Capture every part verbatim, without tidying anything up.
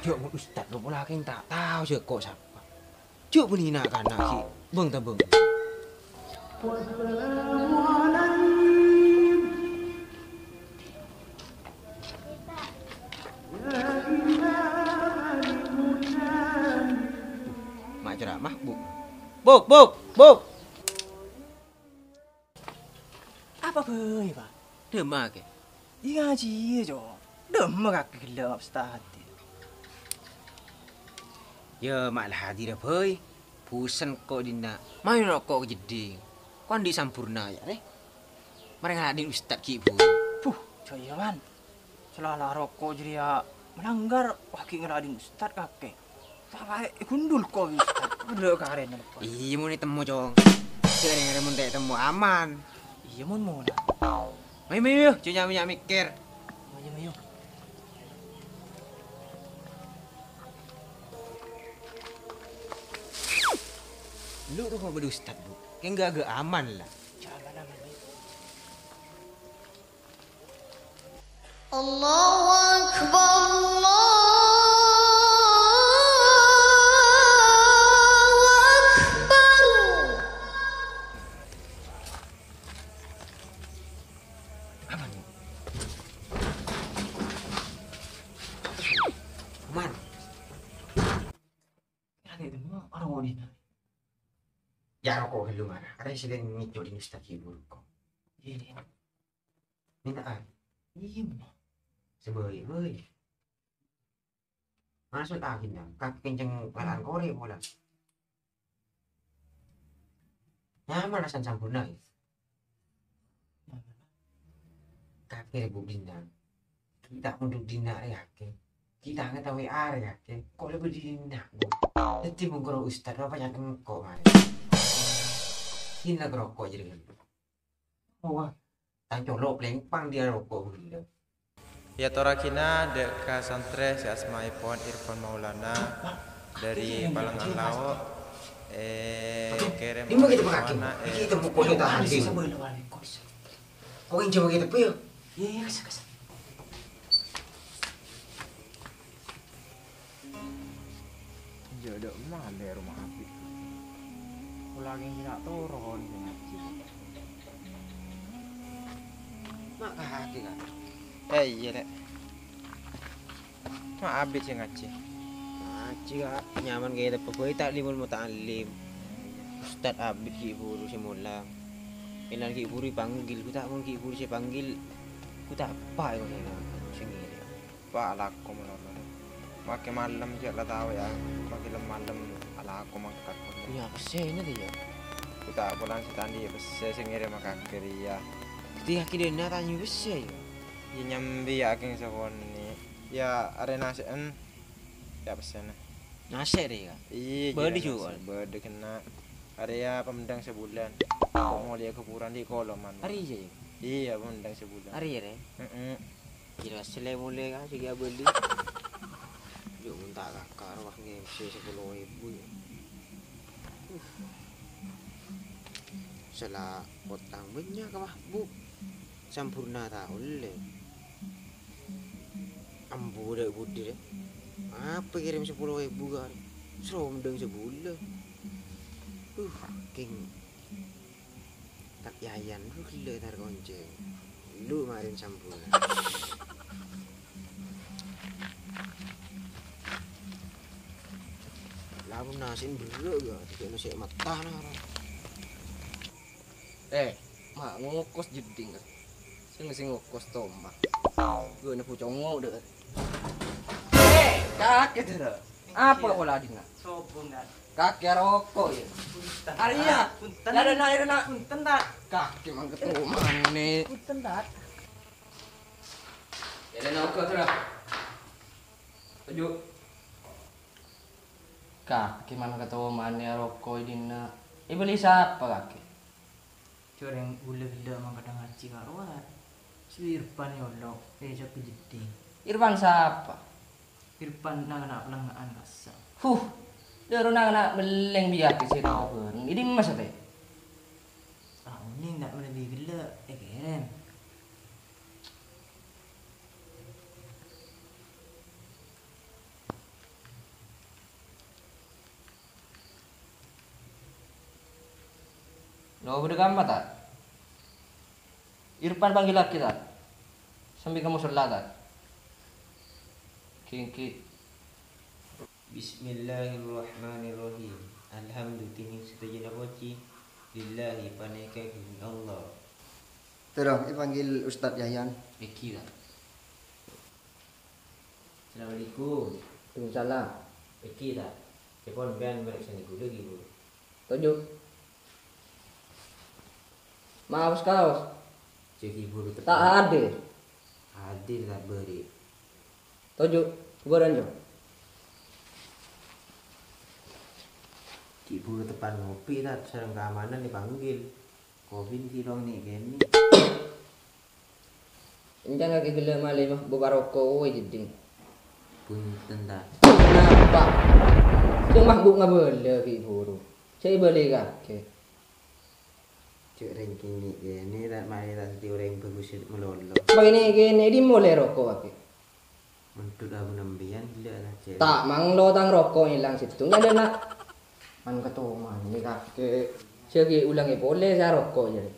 Jhâ' mon ustad lo pola kèng ta' tao jhâ' ko' sapa. Jhâ' bânnè na'-kana' ghi' bâng-tabâng. Ma' ceramah, Bu'. Bu', Bu', Bu'. Apa bhâi, Pa'? Dhâmma, Kè? Iyâ, ngajhiyâ, Cong. Dhâmma kakè ghellâ' mapesta atè. Yâ, ma' la hadirâ bhâi. Busen ko' dinna'. Mayu roko' ka jeddhing. Ko' andi' samburna, yâ, rè. Marè ngala' dhin ustad ghi' buru. Puh, jâ' iyâ, Wan. Sala roko' jârèya malanggar, wah, ghi' ngala' dhin ustad kakè. Sapaè ègundul ko' ustad, bâdâ karèna lepas. Iyâ, mon ètemmo, Cong. Jâ' rè-ngarè mon ta' ètemmo aman. Iyâ, mon, mon. Mayu, mayu, mayu, jâ' nya'-mènya' mèkkèr. Mayu, mayu. Lu tuh ko' bâdâ ustad, Bu. Kèng ghâ-, ghâ aman, la. Jâ' aman, aman, mayu. Allahu Akbar, Allahu Akbar. Aman. Aman. Ate temo aro dina. Yâ, roko' ghâllu, mara. Arè sè ngèco' dhin ustad ghi' buru ko'. Iyâ, iyâ. Mènta'a. Iyâ, mènta'. Sè bâi, bâi. Maksod akhirnya, kakè kenceng ngala'an korè pola. Nyaman rasan samburna, yâ? Kakè Bu' dinna'. Ghi' ta' mondhuk dinna' rè kakè. Ghi' ta' ngataowè arè kakè. Ko' la bâdâ dinna', Bu'. Dhâddhi mon karo ustad, apa nyateng ko' marè. Dinna' roko' jârèya. Wah. Tang colo' plèngpang dhi' aroko' ghellâ'. Èyatorraghina dâ' ka santrè sè asmaèpon Irfan Maulana dâri Palengan Lao', èkèrèm Dimma kita pakai? Iki temu koyo tahan, Dim. Kok yang jawab kita, Bu, ya? Iya, iya, kasih, kasih. Jâ' dâ' malè roma abit. Pola kèng sè ta' toron sè ngajhi. Ma' kakè, Ka'? Eh, iyâ, Lè'. Ma' abit sè ngajhi. Ngajhi, Ka'. Nyaman kaya tebbhâ bhâi ta'limul muta'allim. Ustad abit ghi' buru sè molang. Ènan ghi' buru èpanggil, ghu ta' mon ghi' buru sè panggil, ghu ta' apa èko sè ngajhi. Sè ngèrèm. Pa' alako malolo, rè. Makè malem jâ' la tao, yâ. Makè lem-malem alako mangkat. Iyâ, pèssèna, yâ. Ghu ta' polana sè ta' andi' pèssè sè ngèrèm ka kakè rèya. Dhâddhi kakè dinna' ta' nyambi pèssè, yâ? Iyâ, nyambi, yâ, kèng sakonè'. Yâ, arè nasè'en, yâ, pèssèna. Nasè' rè, yâ? Iyâ, bâdâ jhuwâ. Bâdâ ghenna'. Arèya pamendang sabulân. Kok molèya kuburan dhi' koloman. Arèya, yâ? Iyâ, pamendang sabulân. Arèya, rè? Heeh. Kèra sè lè-molè, Ka', sè ghi' abâli. Jâ' mon ta' kaka rowa ngèmsè sapolo èbu, yâ. Uh. Sala otang bânnya' ka Mahbub. Samburna ta' ollè. Ambu dâ' budi, rè. Apa kèrèm sapolo èbu, Ka', rè? Sromdhâng sabulân. Uh, kèng. Tat Yayan, lu ghellâ' tar koncèng. Lu marèn samburna. Lamun nasè'en berrâ', yâ, tadâ' nasè' mattana, ra. Eh, ma' ngokos jeddhing, ra. Sè, sè ngokos toma. Ghuna pucong ngodâ. Eh, kakè, dârâ. Apa pola dinna'? Sobung, Dad. Kakè aroko', yâ? Punten, Arya. Punten. Dârâ, na', dârâ, na'. Punten, Dad. Kakè mangketomanè. Punten, Dad. Yâ, dârâ, na', ogo, dârâ. Toju'. Kakè mangketomanè aroko' è dinna'. Èbâli sapa, kakè? Jhâ' rèng ghulâ ghellâ' mangkadhâng ngajhi ka rowa. Si Irfan nyolok, èjhâk ka jeddhing. Irfan sapa? Irfan na'-kana' palengnga'an kassa'. Huh, dârâ na'-kana' mellèng bi' kakè sè tao bhâreng. È dimma satèya? Ta' onèng, ta' mèlè bi' ghellâ', èkèrèm. Lo, bâdâ kamma, Tat? Irfan panggillaghi, Tat. Sambi ka mosolla, Tat. Ghi, ghi. Bismillahirrahmanirrahim. Alhamdu, kèngèng sadhâjâna pojhi lillahi, panèka ghi Allah. Terro, èpanggil Ustadz Yahyan. Èngghi, Tat. Assalamualaikum. Waalaikumsalam. Èngghi, Tat. Èpon sampèyan marèksanè ghulâ, ghi, Bu? Toju'. Maos kaos. Jhâ' ghi' buru teppa'. Ta' hadir. Hadir, Tat, bâri'. Toju', bhubhârân, Jo. Ghi' buru teppa' ngopi, Tat, sareng kaamanan èpanggil. Kopi sè rong nè' kènè'. Èncan kakè ghellâ' malè mah bu paroko, woi, jeddhing. Bhunten, Tat. Napa? Sèng mah bu ngabâlâ ghi' buru. Sè èbâli kakè. Jhâ' rèng kènè' kènè', Tat, malè Tat dhâddhi orèng bhâghus malolo. Bâ' kènè' kènè', dimma ollè roko' kakè? Mendut abuna sampèyan ghellâ' ta', Cè'? Ta' manglo tang roko' èlang sèttong, ta' dâna'. Man katoman nè kakè. Sè ghi' ulangè polè sè aroko' jârèya.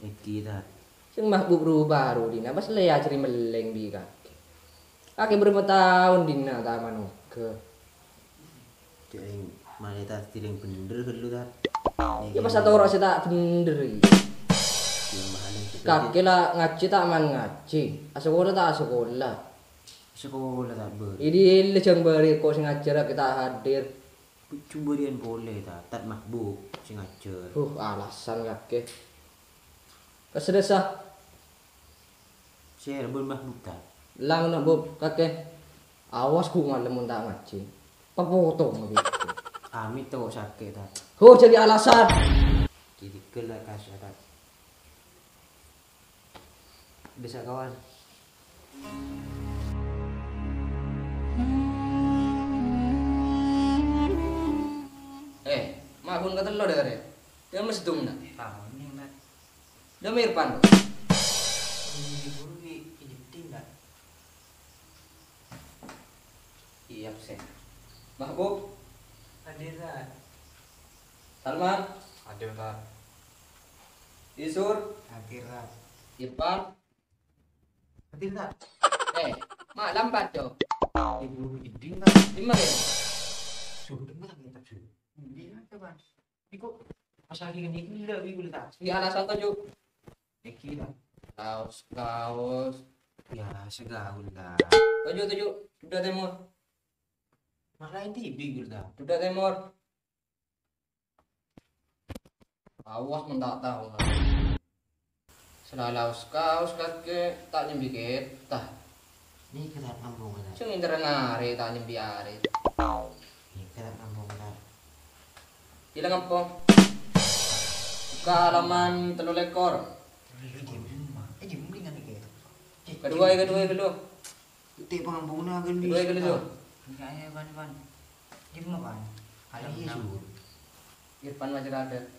Èngghi, Tat. Sèng mah bu buru-buru dinna' pas lè ajhâri mellèng bi' kakè. Kakè bârâmpa taon dinna' ta' manoghâ. Jhâ' rèng malè Tat dhâddhi rèng bhendher ghâllu, Tat. Iyâ, pas atoro' sè ta' bhendher, iyâ. Kakè la ngajhi ta' man ngajhi, asakola ta' asakola. Sakola, Tat, bâri'. Èdhi èllè jhâng bâri' ko' sè ngajhâr kakè ta' hadir. Jhâng bâri'ân polè, Tat. Tat mabuk sè ngajhâr. Huh, alasan kakè. Kasadhâsa. Sè bân mabuk, Tat. Lang na, Bu, kakè. Awas ghu malem mon ta' ngajhi. Papotong bi'. Amit to sakè', Tat. Ho, jadi alasan. Jadi gelak kas, Tat. Bisa, kawan. Eh, mabun katello dâ' arè. Dâ' mè' sèttong, Tat. Taon, Tat. Dâ' mè' Irfan. Ini buru ni, ini tim, Tat. Iyâ, absen. Mahbub. Hadir, Tat. Salman. Hadir, Tat. Isur. Hadir, Tat. Irfan. Hadir, Tat. Eh, ma' lambat, Jo. Ibu Iding, Tat. Dimma, Ren? Suruh dengar, Tat, suruh. Iya, Tat. Iko, pas lagi ini gila, gila, Tat. Iya, alasan to, Jo. Iki, Tat. Kaos, kaos. Ya, segaul, Tat. Toju', toju'. Dhudha tèmor. Malah ini gila, Tat. Dhudha tèmor. Awas mon ta' tao. Salalaos kaos kakè ta' nyembi kèta. Nèka, Tat, ngampong, Tat. Sè ngènterraghi arè ta' nyembi arè. Nèka, Tat, ngampong, Tat. Gila ngampong. Buka halaman tello lèkor. Eh, dimma? Eh, dimma mendingan nèka, Tat? Kedua, ya, kedua, ya, kedua. Tè' pangamponna ghân. Kedua, ya, kedua. Iya, iya, Pan, Pan. Dimma, Pan? Ayo, iya, Sur. Irfan masih ada.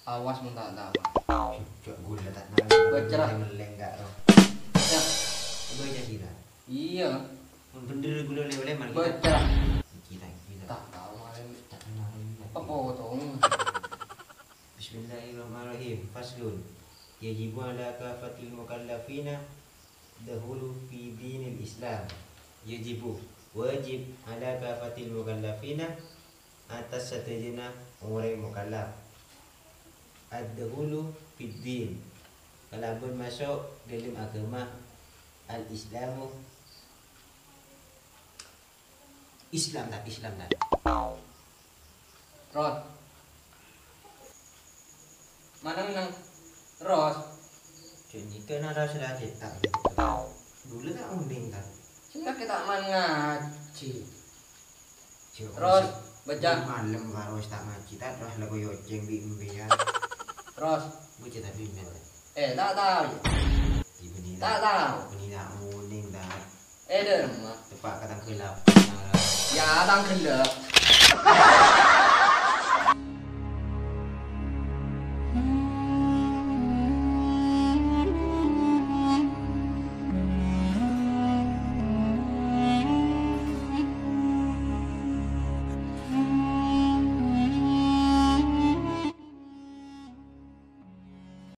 Awas mon ta' tao. Cok, ghulâ ta' nang. Bocor. Mellèng, Kak, roh. Ya. Coba aja kita. Iya. Mon bhendher ghulâ lè-, lèman kita. Bocor. Kita, kita. Ta' tao, Ren. Ta' kenal. Apa potong? Bismillahirrahmanirrahim. Faslun. Yajibu ala kafatil mukallafina dahulu fi dinil Islam. Yajibu, wajib, ala kafatil mukallafina, atas sadhâjâna orèng mukallaf. Ad-dahulu fid din, kalabân maso' dâlem aghâma al-Islamu. Islam, Tat, Islam, Tat. Ros. Mana menang? Ros. Jâ' nèka nara sala cèta'. Ghulâ ta' onèng, Tat. Sènga' kita man ngajhi. Jâ' Ros, baca. Malem karo wis ta' ngajhi, Tat, roh la koyo ocèng bi' empèyan. Ros. Baca ta' bimèn, Tat. Eh, ta' tao, ya? Di bânnè ta', ta' tao. Bânnè ta' onèng, Tat. Eh, dâ' remma. Teppa' ka tangghâllâ'. Ya, tangghâllâ'.